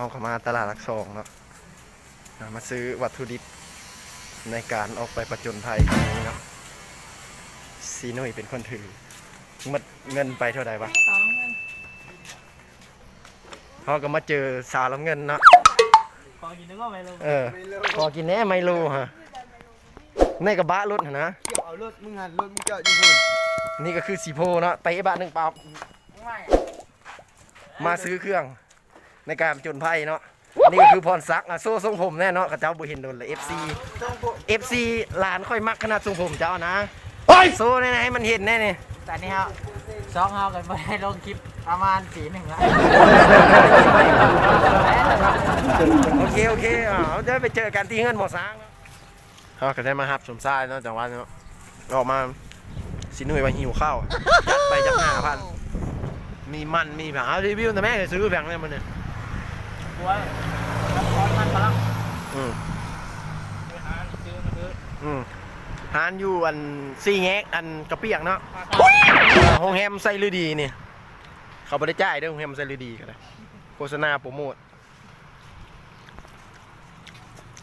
ເຮົາກໍມາຕະຫຼາດຫຼັກສອງເນາະ ມາຊື້ວັດຖຸດິບໃນການອອກໄປປະຈົນໄພຄັ້ງນີ້ເນາະ. ຊີນຸ້ຍເປັນຄົນຖື ໝົດເງິນໄປເທົ່າໃດວະ? ເຮົາກໍມາເຈີສາວລຳເງິນເນາະ. ຂໍກິນແດ່ໄມໂລ ເອີ ຂໍກິນແດ່ໄມໂລຮະ. ໃນກະບະລົດຫັ້ນນະ ເອົາລົດ ມຶງຫັ້ນ ລົດມຶງຈອດຢູ່ພຸ້ນ. ນີ້ກໍຄືສີໂພເນາະ ໄປບາດໜຶ່ງປັບ ມາຊື້ເຄື່ອງໃນການຜະຈົນໄພເນາະ. ນີ້ກໍຄືພອນສັກ ອ່ະ ໂຊຊົງຜົມແນ່ເນາະ ເຂົາເຈົ້າບໍ່ເຫັນດົນລະ ເອັຟຊີ ເອັຟຊີ ຫຼານຂ້ອຍມັກຂະໜາດຊົງຜົມເຈົ້ານະ. ໂຊແນ່ໆ ໃຫ້ມັນເຫັນແນ່ນີ້. ຕອນນີ້ເຮົາສອງເຮົາກໍບໍ່ໄດ້ລົງຄລິບປະມານປີໜຶ່ງລະ. ໂອເຄ ໂອເຄ ເຮົາຈະໄປເຈີກັນທີ່ເຮືອນໝໍຊ້າງເນາະ. ເຮົາກໍໄດ້ມາຮັບສົມຊາຍເນາະ ຈັງຫວະເນາະ ອອກມາ ຊິໜຸ້ຍວ່າຫິວເຂົ້າ ຈັດໄປຈັກຫ້າພັນ ມີມັນມີຜັກ. ເອົາ ຣີວິວແດ່ແມ່ ຊື້ແຜງແດ່ມື້ນີ້. ໂອ້ຍ ນະຄອນພະນົມ. ອືມ ໄປຫາຊື້ມາເດີ. ອືມ ຮ້ານຢູ່ອັນສີ່ແຍກອັນກະປຽກເນາະ ໂຮງແຮມໄຊລືດີນີ້ ເຂົາບໍ່ໄດ້ຈ່າຍເດີ ໂຮງແຮມໄຊລືດີກໍໄດ້ ໂຄສະນາໂປຣໂມດ.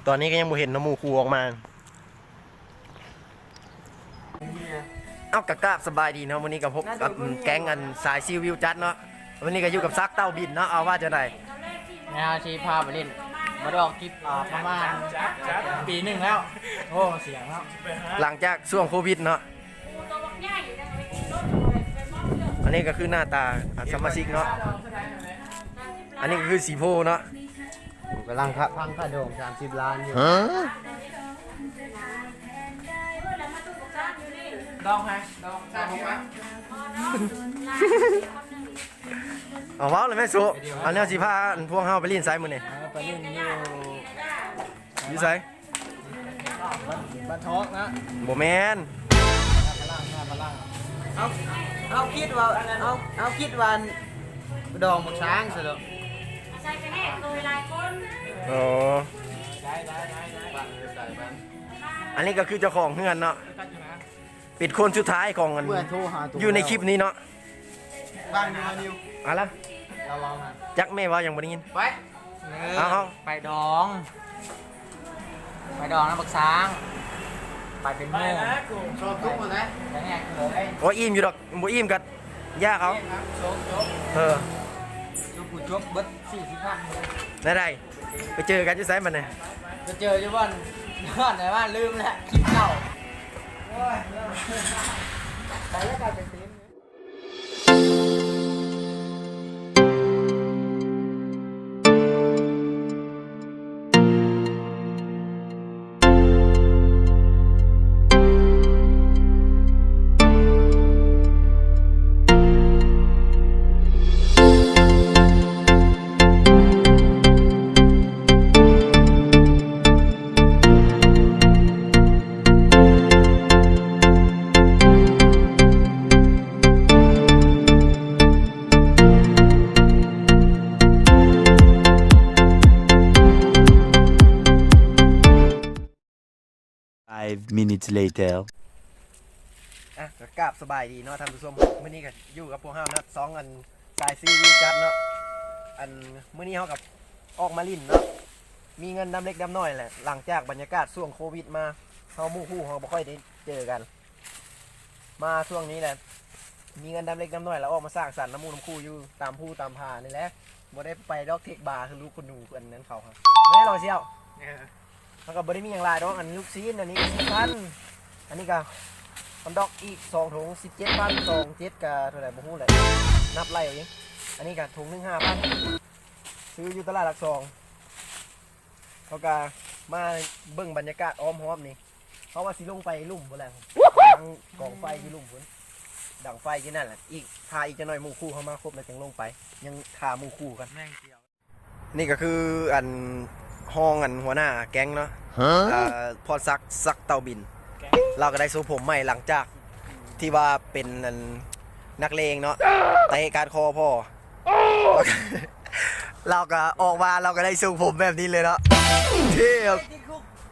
ຕອນນີ້ກໍຍັງບໍ່ເຫັນເນາະ ໝູ່ຄູ່ອອກມາ. ເອົາ ກະກາບສະບາຍດີເນາະ ມື້ນີ້ກໍພົບກັບແກ້ງອັນສາຍຊີວິວຈັດເນາະ. ມື້ນີ້ກໍຢູ່ກັບສັກເຕົ້າບິນເນາະ. ເອົາ ວ່າຈັ່ງໃດ? ແນວທີ່ພາໄປຫຼິ້ນ ບໍ່ໄດ້ອອກຄລິບ ອ່າ ປະມານປີໜຶ່ງແລ້ວ. ໂອ້ ສຽງເນາະ ຫຼັງຈາກຊ່ວງໂຄວິດເນາະ. ອັນນີ້ກໍຄືໜ້າຕາ ອ່າ ສະມາຊິກເນາະ. ອັນນີ້ກໍຄືສີໂພເນາະ. ກຳລັງ ພ- ພັງຂະດອງສາມສິບລ້ານຢູ່. ຮະ? ດອງໃຜ? ດອງ ເອົາ ເວົ້າເລີຍແມ່ໂຊ. ເອົາ ແນວຊິພາພວກເຮົາໄປຫຼິ້ນໃສມື້ນີ້? ເອົາ ໄປຫຼິ້ນຢູ່ ຢູ່ໃສ? ບ້ານທອກນະ. ບໍ່ແມ່ນ ເຮົາ ເຮົາຄິດວ່າ ເຮົາ ເຮົາຄິດວ່າດອງບັກຊ້າງຊະດອກ. ອໍ ອັນນີ້ກໍຄືເຈົ້າຂອງເຮືອນເນາະ ເປັນຄົນສຸດທ້າຍຂອງອັນ ຢູ່ໃນຄລິບນີ້ເນາະ. ວ່າງຢູ່ ອາລະ ລະວັງນະ ຈັກແມ່ເວົ້າຫຍັງບໍ່ໄດ້ຍິນ. ໄປ ເອີ ເອົາ ເອົາ ໄປດອງ ໄປດອງນຳບັກຊ້າງ ໄປເປັນໝູ່ ໄປນະ ກູຊອບທຸກໝົດນະ ໄປແຮກເລີຍ. ໂອ້ ອີ່ມຢູ່ດອກ ບໍ່ອີ່ມກໍຢ່າເຂົາ. ຈົບ ຈົບ ເອີ ຈົບ ກູຈົບເບິດສີ່ສິບພັນ. ໄດ້ ໄດ້ ໄປເຈີກັນຢູ່ໃສບັດນີ້? ໄປເຈີຢູ່ບ່ອນ ບ່ອນໃດວະ? ລືມແລ້ວ ຄລິບເກົ່າ. ໂອ້ຍ ໄປແລ້ວກາຍເປັນທີມ. Five minutes later. ອ່ະ ກໍກາບສະບາຍດີເນາະທ່ານຜູ້ຊົມ. ມື້ນີ້ກໍຢູ່ກັບພວກເຮົາເນາະ ຊ່ອງອັນ ສາຍຊີວິວຈັດເນາະ. ອັນ ມື້ນີ້ເຮົາກໍອອກມາຫຼິ້ນເນາະ ມີເງິນນຳເລັກນຳນ້ອຍແຫຼະ. ຫຼັງຈາກບັນຍາກາດຊ່ວງໂຄວິດມາ ເຮົາໝູ່ຄູ່ເຮົາບໍ່ຄ່ອຍໄດ້ເຈີກັນ. ມາຊ່ວງນີ້ແຫຼະ ມີເງິນນຳເລັກນຳນ້ອຍ ແລ້ວອອກມາສ້າງສັນນຳໝູ່ນຳຄູ່ຢູ່ຕາມພູຕາມຜານີ້ແຫຼະ. ບໍ່ໄດ້ໄປດອກເທັກບາຄືລູກຄົນໜູເພິ່ນນັ້ນເຂົາ. ແມ່ນລອງສ່ຽວ ເອີ ເຮົາກໍບໍ່ໄດ້ມີຫຍັງຫຼາຍດອກ. ອັນນີ້ລູກຊີ້ນ ອັນນີ້ກໍສິບພັນ ອັນນີ້ກໍຮອດດອກອີກສອງຖົງ ສິບເຈັດພັນ ສອງເຈັດ ກໍເທົ່າໃດບໍ່ຮູ້ແຫຼະ ນັບໄລ່ເອົາເອງ. ອັນນີ້ກໍຖົງໜຶ່ງຫ້າພັນ ຊື້ຢູ່ຕະຫຼາດຫຼັກສອງ. ເຮົາກໍມາເບິ່ງບັນຍາກາດອ້ອມຮອບນີ້ ເຮົາວ່າຊິລົງໄປລຸ່ມພຸ້ນແຫຼະ ຕັ້ງກອງໄຟຢູ່ລຸ່ມພຸ້ນ ດັງໄຟຢູ່ນັ້ນແຫຼະ. ອີກ ຖ້າອີກຈັກໜ້ອຍໝູ່ຄູ່ເຮົາມາຄົບແລ້ວຈຶ່ງລົງໄປ ຍັງຖ້າໝູ່ຄູ່ກັນ. ນີ້ກໍຄືອັນ ຮອງອັນຫົວໜ້າແກ້ງເນາະ ເອີ ພອນສັກ ສັກເຕົ້າບິນ ລາວກໍໄດ້ຊົງຜົມໃໝ່ ຫຼັງຈາກທີ່ວ່າເປັນອັນນັກເລງເນາະ ເຕະກ້ານຄໍພໍ່ ລາວກໍອອກມາ ລາວກໍໄດ້ຊົງຜົມແບບນີ້ເລີຍເນາະ. ເທ່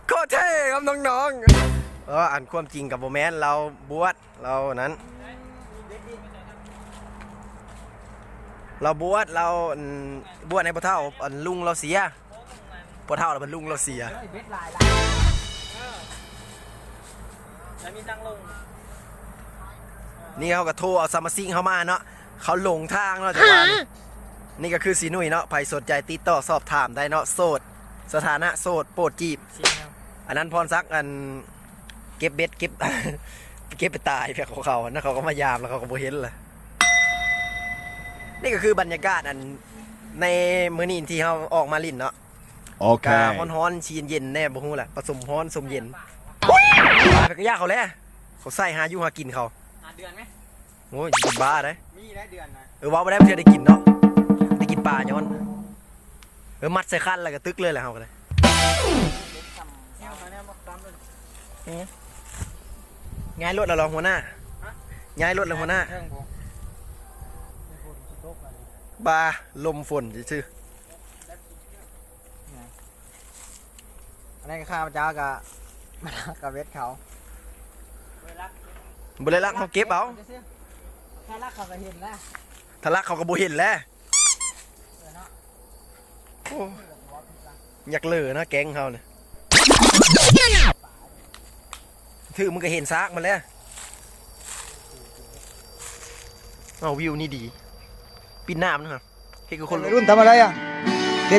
ໂຄດເທ່ຄັບນ້ອງໆ. ເອີ ອັນຄວາມຈິງກໍບໍ່ແມ່ນ ລາວບວດ ລາວນັ້ນ. ລາວບວດ ລາວ ອັນ ບວດໃຫ້ພໍ່ເຖົ້າ ອັນ ລຸງລາວເສຍ ພໍ່ເຖົ້າລະບັດລຸງລາວເສຍ. ນີ້ເຮົາກໍໂທເອົາສະມາຊິກເຮົາມາເນາະ ເຂົາຫຼົງທາງເນາະ ຈັກວ່ານີ້. ນີ້ກໍຄືສີໜຸ່ຍເນາະ ໃຜສົນໃຈຕິດຕໍ່ສອບຖາມໄດ້ເນາະ ໂສດ ສະຖານະໂສດ ໂປດຈີບ. ອັນນັ້ນພອນສັກ ອັນ ເກັບເບັດ ເກັບ ເກັບໄປຕາຍພວກເຂົາ ອັນນັ້ນເຂົາກໍມາຢາມ ແລ້ວເຂົາກໍບໍ່ເຫັນລະ. ນີ້ກໍຄືບັນຍາກາດ ອັນ ໃນມື້ນີ້ທີ່ເຮົາອອກມາຫຼິ້ນເນາະ. ໂອເຄ ກໍຮ້ອນໆ ຊິເຢັນໆ ແດ່ ບໍ່ຮູ້ລະ ປະສົມຮ້ອນສົມເຢັນ. ປາກະຢາເຂົາແຫຼະ ເຂົາໃສ່ຫາຢູ່ຫາກິນເຂົາ. ຫາເດືອນໄໝ? ໂອ້ຍ ຊິເປັນບ້າໄດ໋. ມີໄດ໋ເດືອນນະ. ເອີ ເວົ້າບໍ່ໄດ້ ເທື່ອໄດ້ກິນເນາະ ໄດ້ກິນປາຍ້ອນ. ເອີ ມັດໃສ່ຄັນແລ້ວກໍຕຶກເລີຍແຫຼະເຮົາກໍໄດ້. ຍ້າຍລົດແລ້ວເນາະຫົວໜ້າ ຍ້າຍລົດແລ້ວຫົວໜ້າ. ບ້າ ລົມຝົນຊື່ໆ. ອັນນັ້ນກໍຂ້າພະເຈົ້າກໍມາລັກກັບເວັດເຂົາ ບໍ່ໄດ້ລັກ ເຮົາເກັບເອົາ. ຖ້າລັກເຂົາກໍເຫັນແລ້ວ ຖ້າລັກເຂົາກໍບໍ່ເຫັນແລ້ວ. ໂອ້ ຢາກເລີເນາະແກ້ງເຮົານີ້ ຖືກມັນກໍເຫັນຊາກມັນແລ້ວ. ເອົາ ວິວນີ້ດີ ປິດນ້ຳນະ ເຮັດຄືຄົນລຸ້ນທຳອະໄລອະ. ເ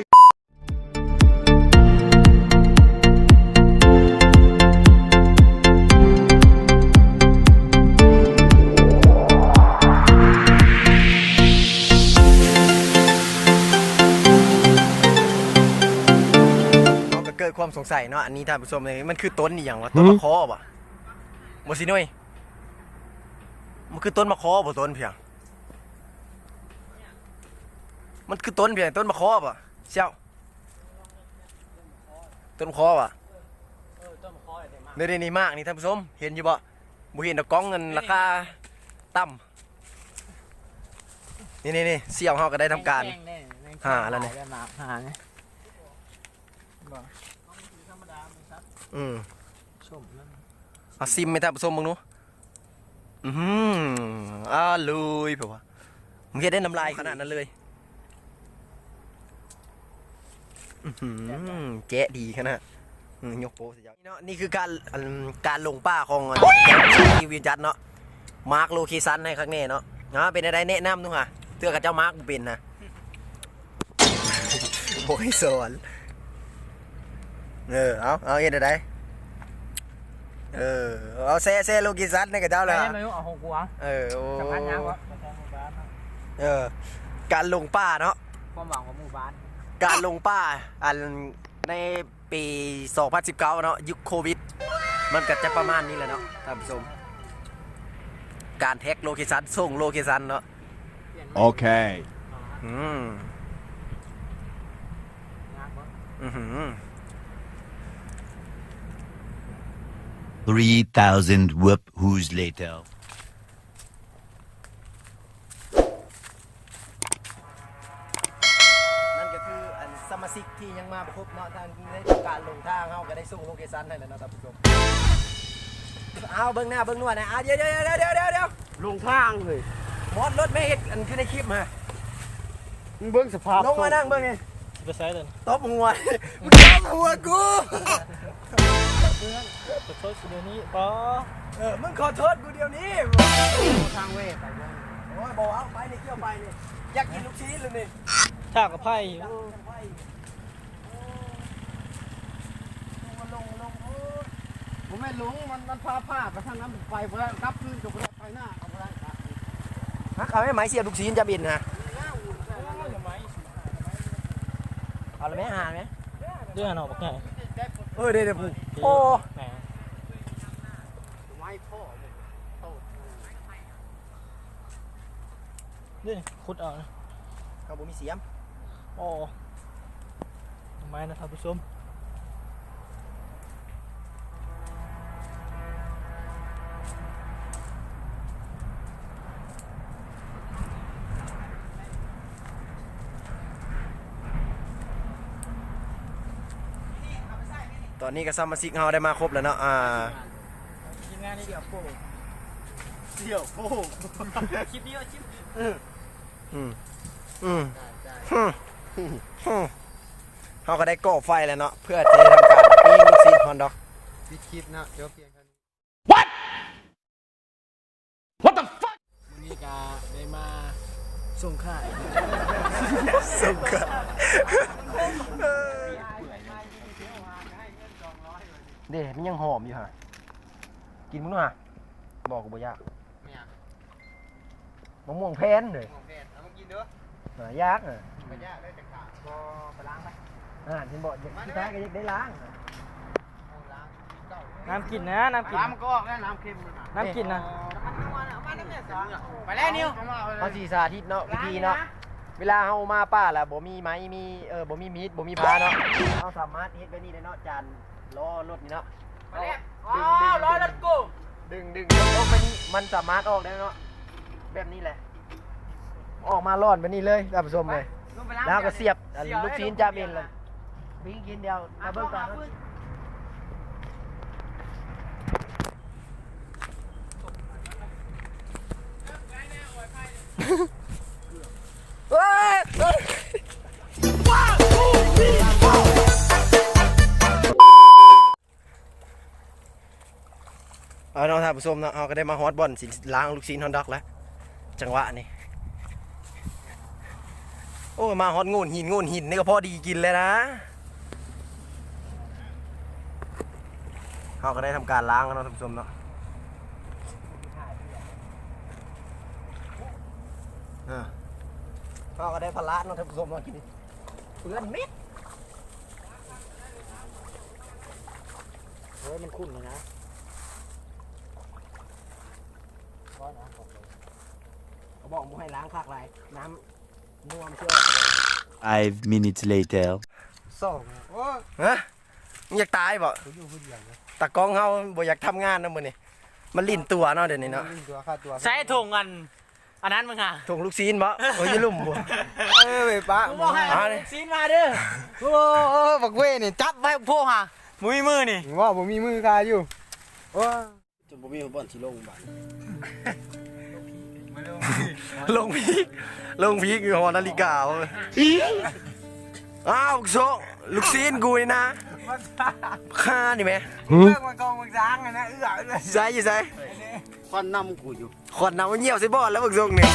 ຮົາກໍເກີດຄວາມສົງໄສເນາະ ອັນນີ້ທ່ານຜູ້ຊົມ ມັນຄືຕົ້ນອີ່ຫຍັງວະ? ຕົ້ນໝາກຄໍ່ບໍ່? ບໍ່ຊິໜຸ່ຍ ມັນຄືຕົ້ນໝາກຄໍ່ບໍ່? ຕົ້ນພຽງ ມັນຄືຕົ້ນພຽງ ຕົ້ນໝາກຄໍ່ບໍ່? ສ່ຽວ ຕົ້ນໝາກຄໍ່ບໍ່? ເອີ ຕົ້ນໝາກຄໍ່ ນີ້ໆ ໝາກນີ້ທ່ານຜູ້ຊົມ ເຫັນຢູ່ບໍ່? ບໍ່ເຫັນດອກ ກ້ອງເງິນລາຄາຕ່ຳ. ນີ້ໆໆ ສ່ຽວເຮົາກໍໄດ້ທຳການຫາແລ້ວນີ້ ອືມ ເອົາຊິມໃຫ້ທ່ານຜູ້ຊົມເບິ່ງດູ. ອືມ ອະລຸຍ ເພິ່ນວ່າ ມຶງເຮັດໄດ້ນ້ຳລາຍຂະໜາດນັ້ນເລີຍ. ອືມ ແຈະດີຂະໜາດ ຍົກໂປ້ໃສ່ເຈົ້າເນາະ. ນີ້ຄືການ ອັນ ການຫຼົງປ່າຂອງ ອັນ ທີ່ວິວຈັດເນາະ ມາກໂລເຄຊັນໃຫ້ຄັກແນ່ເນາະ. ເອົາ ເປັນແນວໃດ ແນະນຳດູຫາ ເທື່ອເຂົາເຈົ້າມາກບໍ່ເປັນນະ. ບໍ່ໃຫ້ສອນ ເອີ ເອົາ ເອົາ ເຮັດແນວໃດ? ເອີ ເອົາ ແຊ ແຊໂລເຄຊັນໃຫ້ເຂົາເຈົ້າແລ້ວ ເອົາຂອງກູ ເອີ ໂອ້ ສຳຄັນຫຍັງວະ? ເອີ ການຫຼົງປ່າເນາະ ຄວາມຫວັງຂອງໝູ່ບ້ານ ການຫຼົງປ່າ ອັນ ໃນປີສອງພັນສິບເກົ້າເນາະ ຍຸກໂຄວິດ ມັນກໍຈະປະມານນີ້ແຫຼະເນາະທ່ານຜູ້ຊົມ ການແທັກໂລເຄຊັນ ສົ່ງໂລເຄຊັນເນາະ. ໂອເຄ ອືມ ອືຫື Three thousand whoop who's later. ນັ້ນກໍຄື ອັນ ສະມາຊິກທີ່ຍັງມາບໍ່ຄົບເນາະ ທາງໃນການຫຼົງທາງ ເຮົາກໍໄດ້ສົ່ງໂລເຄຊັນໃຫ້ແລ້ວເນາະທ່ານຜູ້ຊົມ. ເອົາ ເບິ່ງໜ້າເບິ່ງໜວດນະ ອ່າ ດຽວໆໆໆໆ ຫຼົງທາງເລີຍ ມອດລົດແມ່ເຮັດ ອັນ ຄືໃນຄລິບຫັ້ນ ມຶງເບິ່ງສະພາບ ລົງມານັ່ງເບິ່ງນີ້ ຊິໄປໃສເດີ? ຕົບຫົວ ມຶງຕົບຫົວກູ ຂໍໂທດກູດຽວນີ້ ປໍ ເອີ ມຶງຂໍໂທດກູດຽວນີ້ ທາງເວ ໄປເບິ່ງ ໂອ້ຍ ບໍ່ເອົາ ໄປນີ້ ກ່ຽວໄປນີ້ ຢາກກິນລູກຊີ້ນແລ້ວນີ້ ຖ້າກັບໃຜຢູ່ ມັນລົງ ມັນລົງ ໂອ້ຍ ບໍ່ແມ່ນລົງ ມັນ ມັນພາ ພາໄປທາງນັ້ນ ໄປບໍ່ໄດ້ ກັບຄືນກໍບໍ່ໄດ້ ໄປໜ້າກໍບໍ່ໄດ້ ຮັກເອົາໄມ້ ໄມ້ສຽບລູກຊີ້ນຈຳເປັນນະ ເອົາລະແມ່ ຫາແມ່ ເດ້ ຫາໜໍ່ບັກໃຫຍ່ ເອີ ເດ້ໆ ພຸ້ນ ໂອ້ ໄມ້ພໍ່ ນີ້ຂຸດເອົານະ ເຮົາບໍ່ມີສຽມ ໂອ້ ໄມ້ນະທ່ານຜູ້ຊົມ ຕອນນີ້ກໍສະມາຊິກເຮົາໄດ້ມາຄົບແລ້ວເນາະ ອ່າ ທີມງານນີ້ ສຽວໂປ້ ສຽວໂປ້ ຄລິບນີ້ວ່າຄລິບ ເອີ ອືມ ອືມ ຮຶ ຮຶ ເຮົາກໍໄດ້ກໍ່ໄຟແລ້ວເນາະ ເພື່ອຈະໄດ້ທຳການປີ້ງລູກຊີ້ນຮອດດອກ. ປິດຄລິບເນາະ ຈົບພຽງເທົ່ານີ້. What? What the fuck? ມື້ນີ້ກໍໄດ້ມາສົ່ງຂາຍ ສົ່ງຂາຍ ເດ້ ມັນຍັງຫອມຢູ່ຫະ ກິນເບິ່ງດູຫະ. ບໍ່ ກໍບໍ່ຢາກ. ແມ່ນຫຍັງ? ມະມ່ວງແຜ່ນເດ້. ມະມ່ວງແຜ່ນ ເອົາມາກິນເດີ. ອ່າ ຢາກ ອ່າ ບໍ່ຢາກເລີຍ ຈັກຖາມ. ບໍ່ ໄປລ້າງໄປ. ອ່າ ເຫັນບໍ່? ຢາກ ສຸດທ້າຍກໍຢາກໄດ້ລ້າງ. ນ້ຳກິນນະ ນ້ຳກິນ ນ້ຳກໍອອກແລ້ວ ນ້ຳເຄັມນະ ນ້ຳກິນນະ. ໄປແລ້ວນິວ ເຮົາຊິສາທິດເນາະ ວິທີເນາະ ເວລາເຮົາມາປ່າລະບໍ່ມີໄມ້ ມີ ເອີ ບໍ່ມີມີດ ບໍ່ມີພ້າເນາະ ເຮົາສາມາດເຮັດແບບນີ້ໄດ້ເນາະ ຈານລໍ້ລົດນີ້ເນາະ. ໄປແລ້ວ ວ້າວ ລໍ້ລົດກູ ດຶງ ດຶງ ດຶງອອກໄປນີ້ ມັນສາມາດອອກໄດ້ເນາະ ແບບນີ້ແຫຼະ ອອກມາລ້ອນແບບນີ້ເລີຍ ທ່ານຜູ້ຊົມເລີຍ. ແລ້ວເຮົາກໍສຽບອັນລູກຊີ້ນຈາເບັນລະ ປີ້ງກິນ. ດຽວມາເບິ່ງກັນ. ເອົາເນາະທ່ານຜູ້ຊົມເນາະ ເຮົາກໍໄດ້ມາຮອດບ່ອນຊິລ້າງລູກຊີ້ນຮອດດອກແລ້ວ ຈັງຫວະນີ້. ໂອ້ຍ ມາຮອດໂງ່ນຫີນ ໂງ່ນຫີນນີ້ກໍພໍດີກິນແລ້ວນະ. ເຮົາກໍໄດ້ທຳການລ້າງແລ້ວເນາະທ່ານຜູ້ຊົມເນາະ. ເອີ ເຮົາກໍໄດ້ພາລະເນາະທ່ານຜູ້ຊົມເນາະ ກິນເປື້ອນເມັດ. ໂອ້ຍ ມັນຂຸ້ນແລ້ວນະ. ກະບອກບໍ່ໃຫ້ລ້າງຄັກຫຼາຍ ນ້ຳນົວມັນຊິອອກ. Five minutes later. ສອງ ໂອ້ຍ ຮະ ມຶງຢາກຕາຍບໍ່? ກູຢູ່ຜູ້ດຽວເລີຍ ຕາກ້ອງເຮົາບໍ່ຢາກທຳງານນຳມື້ນີ້ ມັນຫຼິ້ນຕົວເນາະ ດຽວນີ້ເນາະ ຫຼິ້ນຕົວ ຄາຕົວ. ໃສ່ຖົງອັນ ອັນນັ້ນມຶງຫາ ຖົງລູກຊີ້ນບໍ່? ເອີ ຢູ່ລຸ່ມບໍ່? ເອີ ໄປປະ ກູບອກໃຫ້ເອົາລູກຊີ້ນມາເດີ. ໂອ້ ບັກເວຍນີ້ ຈັບໄວ້ໂພຫາ ບໍ່ມີມືນີ້ ບໍ່ ບໍ່ມີມືຄາຢູ່. ໂອ້ ຈະບໍ່ມີບ່ອນຊິລົງບາດ ລົງພີກ ລົງພີກຢູ່ຫໍນາລິກາ. ອ້າວ ໂຊະ ລູກຊີ້ນກູນີ້ນະ ຄານີ້ແມ ເບິ່ງມັນກອງມັນຈາງນະ ເອື້ອ ໃສ ຢູ່ໃສ? ຄວັນນຳກູຢູ່ ຄວັນນຳ ຢ້ຽວໃສ່ບ່ອນແລ້ວເບິ່ງຊົງນີ້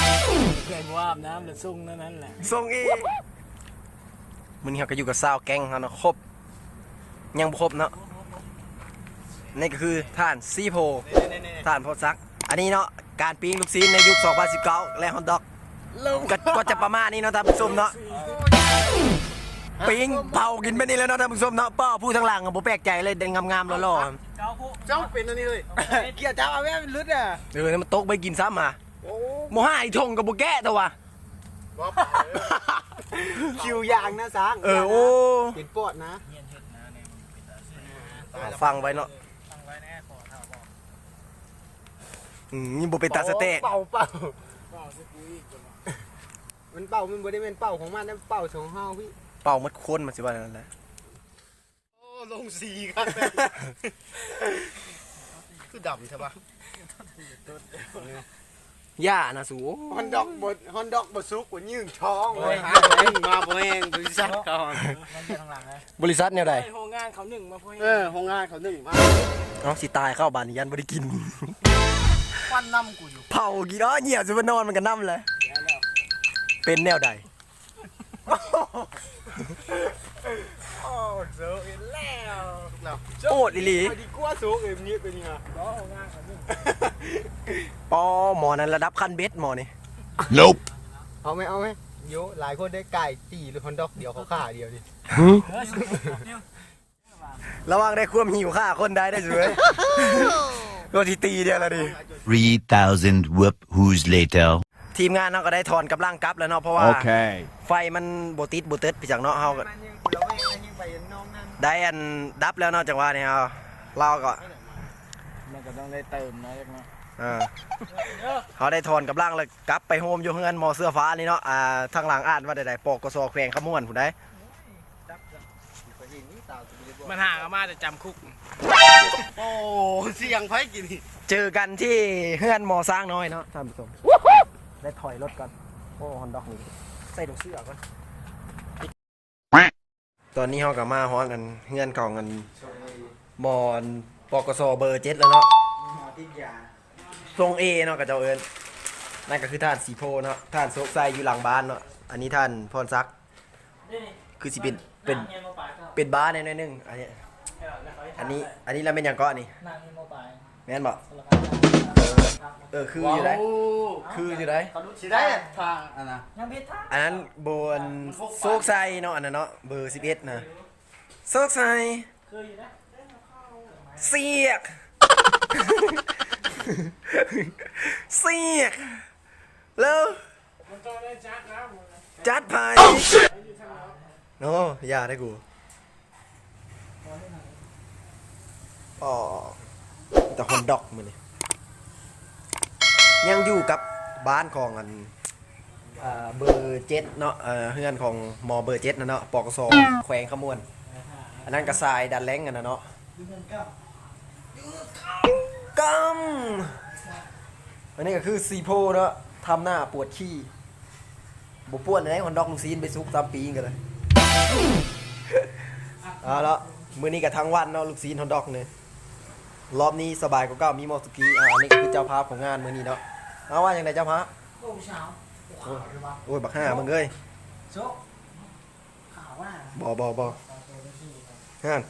ເຄີຍບໍ່ອາບນ້ຳແລ້ວຊົງນັ້ນແຫຼະ ຊົງອີກ. ມື້ນີ້ເຮົາກໍຢູ່ກັບຊາວແກ້ງເຮົາເນາະ ຄົບ ຍັງບໍ່ຄົບເນາະ ນີ້ກໍຄືທ່ານຊີໂພ ທ່ານພອນສັກ. ອັນນີ້ເນາະ ການປີ້ງລູກຊີ້ນໃນຍຸກສອງພັນສິບເກົ້າ ແລະ ຮອດດອກ ກໍ ກໍຈະປະມານນີ້ເນາະທ່ານຜູ້ຊົມເນາະ ປີ້ງເຜົາກິນແບບນີ້ແຫຼະເນາະທ່ານຜູ້ຊົມເນາະ. ປ້າ ຜູ້ທາງຫຼັງບໍ່ແປກໃຈເລີຍ ໄດ້ງາມໆຫຼໍ່ໆ. ເຈົ້າເປັນອັນນີ້ເລີຍ ກຽດຈັບເອົາແມ່ນຫຼຸດອະ. ເອີ ມັນຕົກໄປກິນຊ້ຳຫາ ໂອ້ ບໍ່ຫາ ອີ່ຖົງກໍບໍ່ແກະຕົວະ ຄິວຢາງນະຊ້າງ. ເອີ ໂອ້ ເປັນປອດນະ ຟັງໄວ້ເນາະ ອືມ ນີ້ບໍ່ເປັນຕາສະແຕກ ເປົ່າ ເປົ່າ ມັນເປົ່າ ມັນບໍ່ໄດ້ແມ່ນເປົ່າຂອງມັນນະ ເປົ່າຂອງເຮົາພີ້ ເປົ່າໝົດຄົນ ມັນຊິວ່າແນວນັ້ນແຫຼະ. ໂອ້ ລົງສີຄັກແທ້ ຄືດຳແທ້ວະ. ຢ່ານະສູ ຮອນດັອກບໍ່ ຮອນດັອກບໍ່ສຸກກວ່າຍື່ນທອງເລີຍ. ມາບໍ່ແຮງ ບໍລິສັດເຂົາ ບໍລິສັດແນວໃດ? ໂຮງງານເຂົາໜຶ້ງມາບໍ່ແຮງ. ເອີ ໂຮງງານເຂົາໜຶ້ງມາ. ເອົາ ຊິຕາຍເຂົ້າບາດນີ້ ຢ້ານບໍ່ໄດ້ກິນ ຄວັນນຳກູຢູ່ ເຜົາກິນ. ເອີ ຢ້ຽວຊິມານອນມັນກໍນຳແຫຼະ ເປັນແນວໃດ? ໂອ້ ໂຊກອີກແລ້ວ ໂອດອີ່ຫຼີ. ດີກວ່າໂຊກເອັມນີ້ເປັນຫຍັງ? ປໍ ໝໍນັ້ນລະດັບຄັນເບັດໝໍນີ້. ເອົາໄໝ ເອົາໄໝ ໂຢ ຫຼາຍຄົນໄດ້ກາຍຕີຮອນດັອກດຽວເຂົາຂ້າດຽວນີ້. ລະວັງໄດ້ຄວາມຫິວຂ້າຄົນໄດ້ເດີເວີຍ ໂຕທີ່ຕີດຽວລະດີ. Three thousand whoop whoos later. ທີມງານເຮົາກໍໄດ້ຖອນກຳລັງກັບແລ້ວເນາະ ເພາະວ່າ ໂອເຄ ໄຟມັນບໍ່ຕິດບໍ່ເຕີດໄປຈັກເນາະ. ເຮົາກໍໄດ້ອັນດັບແລ້ວເນາະ ຈັງຫວະນີ້ເຮົາ ລາວກໍ ມັນກໍຕ້ອງໄດ້ເຕີມເນາະ ເອີ ເຮົາໄດ້ຖອນກຳລັງແລ້ວກັບໄປໂຮມຢູ່ເຮືອນໝໍເສື້ອຟ້ານີ້ເນາະ. ອ່າ ທາງຫຼັງອ່ານວ່າໃດໆ ປກສ ແຂວງຄຳມ່ວນພຸ້ນໃດ. ມັນຫາກໍມາແຕ່ຈຳຄຸກ. ໂອ້ ສຽງໃຜກິນນີ້? ເຈີກັນທີ່ເຮືອນໝໍຊ້າງນ້ອຍເນາະທ່ານຜູ້ຊົມ. ໄດ້ຖອຍລົດກ່ອນ. ໂອ້ ຮອນດັອກນີ້ ໃສ່ຖົງເສື້ອກ່ອນ. ຕອນນີ້ເຮົາກໍມາຮອດອັນເຮືອນຂອງອັນໝໍ ປກສ ເບີເຈັດແລ້ວເນາະ. ຊົງເອເນາະ ເຂົາເຈົ້າເອີ້ນ. ນັ້ນກໍຄືທ່ານສີໂພເນາະ, ທ່ານໂຊກໄຊຢູ່ຫຼັງບ້ານເນາະ, ອັນນີ້ທ່ານພອນສັກ. ຄືຊິເປັນ ເປັນ ເປັນບ້າແດ່ໜ້ອຍໜຶ່ງ. ອັນນີ້ ອັນນີ້ ອັນນີ້ລະແມ່ນຫຍັງເກາະນີ້? ແມ່ນບໍ່? ເອີ ຄືຢູ່ໃດ໋ ຄືຢູ່ໃດ໋. ຊິໄດ້ທາງອັນນະ ອັນນັ້ນໂບ ອັນໂຊກໄຊເນາະ, ອັນນັ້ນເນາະ ເບີສິບເອັດນະ ໂຊກໄຊ. ສຽກ ສຽກ ເລີ ຈັດໃຜ? ໂອ້ ຢ່າເດ້ກູ. ອໍ ແຕ່ຮອດດອກມື້ນີ້. ຍັງຢູ່ກັບບ້ານຂອງອັນ ເອີ ເບີເຈັດເນາະ, ເຮືອນຂອງໝໍເບີເຈັດນະເນາະ ປກສ ແຂວງຄຳມ່ວນ. ອັນນັ້ນກໍສາຍດັດແລ້ງຫັ້ນນະເນາະ. ກຳ ອັນນີ້ກໍຄືສີໂພເນາະ, ທຳໜ້າປວດຂີ້. ບໍ່ປວດແນວໃດ ຮອດດອກລູກຊີ້ນໄປສຸກຕຳປີ້ງກັນເລີຍ. ເອົາລະ ມື້ນີ້ກໍທັງວັນເນາະ ລູກຊີ້ນຮອດດອກນີ້. ລອບນີ້ສະບາຍກວ່າເກົ່າ ມີໝໍສຸກີ. ອາ ອັນນີ້ກໍຄືເຈົ້າພາບຂອງງານມື້ນີ້ເນາະ. ເອົາ ວ່າຈັ່ງໃດເຈົ້າພາບ? ໂອ້ຍ ໂອ້ຍ ບັກຫ່າ ມຶງເອີຍ. ບໍ່ ບໍ່ ບໍ່ ຫັ້ນ